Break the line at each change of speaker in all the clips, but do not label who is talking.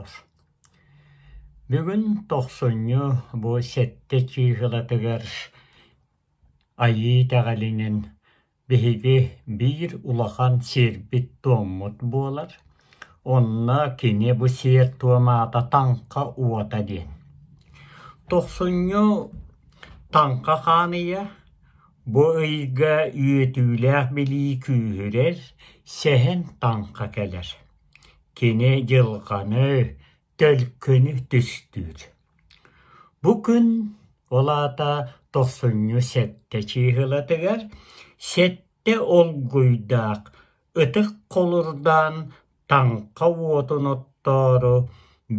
Доҕоттоор! Бүгүн тохсунньу бу сэттэ чыыһылатыгар Айыы итэҕэлинэн биһиги биир улахан сиэрбит-туоммут буолар. Онно кини бу сиэр-туом аата Таҥха уота диэн. Тохсунньу Таҥха хаан ыйа Бу ыйга үөтүүлээх билии күүһүрэр, сэһэн таҥха кэлэр. Кини дьылҕаны, төлкөнү түстүүр. Бу күн, ол аата тохсунньу сэттэ чыыһылатыгар, сэттэ олгуйдаах ытык холурдаан таҥха уотун оттоору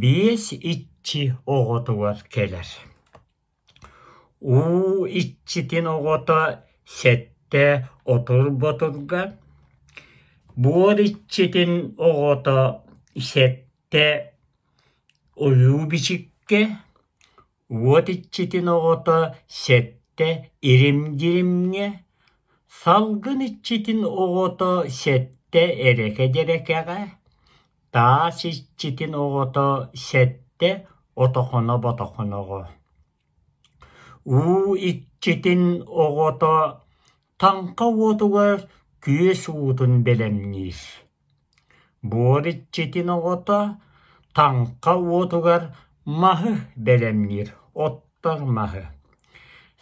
биэс иччи оҕотугар кэлэр. Уу иччитин оҕото сэттэ отур-ботурга, буор иччитин оҕото сэттэ ойуу бичиккэ, уот иччитин оҕото сэттэ ирим-дьиримҥэ, салгын иччитин оҕото сэттэ эрэкэ-дьэрэкэҕэ, таас иччитин оҕото сэттэ отохоно-ботохоноҕо. Уу иччитин оҕото таҥха уотугар күөс уутун бэлэмниир. Буор иччитин оҕото таҥха уотугар маһы бэлэмниир, оттор маһы.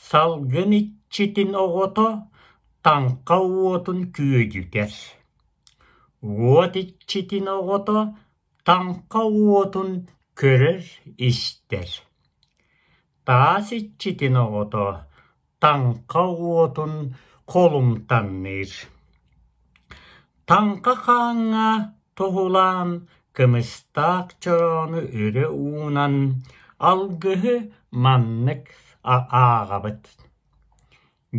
Салгын иччитин оҕото таҥха уотун күөдьүтэр. Уот иччитин оҕото таҥха уотун көрөр-истэр. Таас иччитин оҕото таҥха уотун холумтанныыр. Таҥха хааҥҥа туһулаан кымыстаах чороону өрө уунан алгыһы маннык ааҕабыт: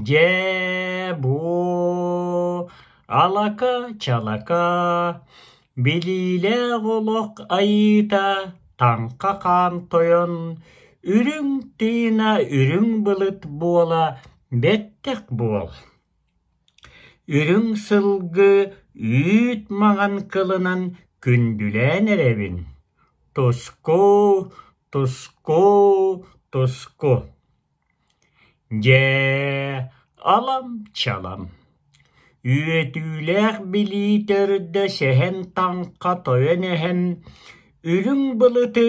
Дьээ, буо, алака-чалака, билиилээх олох айыыта таҥха хаан тойон, үрүҥ тыына үрүҥ былыт буола бэттэх буол. Үрүҥ сылгы үүт маҥан кылынан күндүлээн эрэбин. Туску, туску, туску. Дьэ, алам-чалам, үөтүүлээх билии төрдө сэһэн таҥха тойон эһэм үрүҥ былыты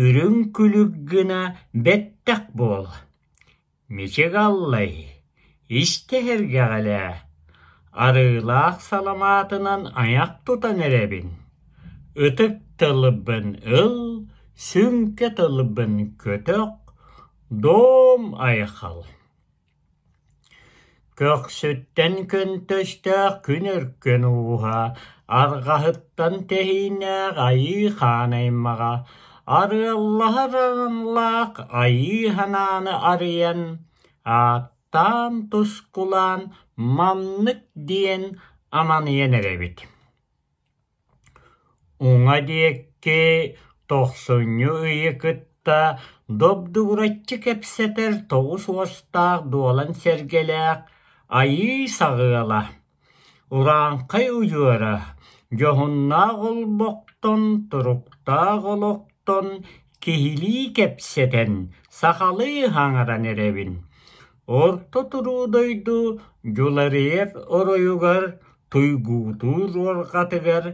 үрүҥ күлүк гына бэттэх буол. Мичик аллай, истэ иһэргэҕэлээ, арыылаах саламаатынан айах тутан эрэбин. Ытык тылбын ыл, сүҥкэ тылбын көтөх, Дом айхал Көхсүттэн көнтөстөөх күн өркөн ууһа, арҕаһыттан тэһииннээх айыы хаан аймаҕа, арыаллаһар аналлаах айыы санааны арыйан, ааттаан тускулаан маннык диэн аманыйан эрэбит Уҥа диэки тохсунньу ыйы кытта добдугураччы кэпсэтэр тоҕус уостаах дуолан сэргэлээх айыы саҕыала, урааҥхай удьуора, дьоһуннаах олбохтон, туруктаах олохтон киһилии кэпсэтэн, сахалыы саҥаран эрэбин. Орто туруу дойду дьуларыйар оройугар Туйгуутуур уорҕатыгар,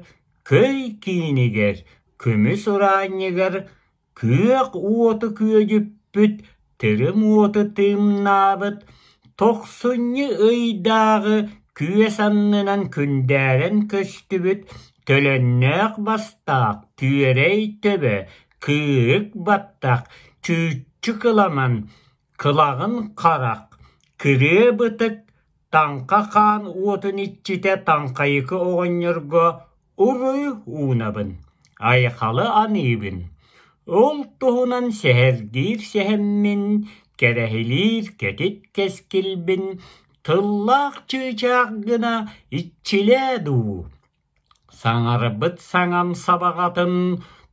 көй киинигэр, көмүс ураанньыгар күөх уоту күөдьүппүт, тырым уоту тыымнаабыт, тохсунньу ыйдааҕы күөс аннынан күндээрэн көстүбүт төлөннөөх бастаах түөрэй төбө, кыырык баттах, чүүччү кыламан, кылаҕын харах, кырыа бытык Таҥха хаан уотун иччитэ Таҥхайыкы оҕонньорго уруй уунабын, айхалы аныыбын. Ол туһунан сэһэргиир сэһэммин, кэрэһилиир кэтит кэскилбин тыллаах чыычаах гына иччилээ дуу. Саҥарбыт саҥам сабаҕатын,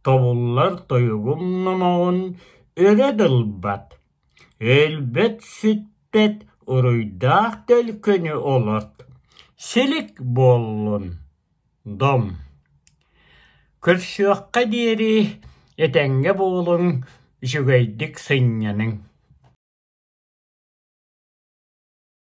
тобуллар тойугум номоҕун өрө дылбат Өлбөт-сүппэт уруйдаах төлкөнү олорт, силик буоллун, дом. Көрсүөххэ диэри. Этэҥҥэ буолуҥ, үчүгэйдик сынньаныҥ.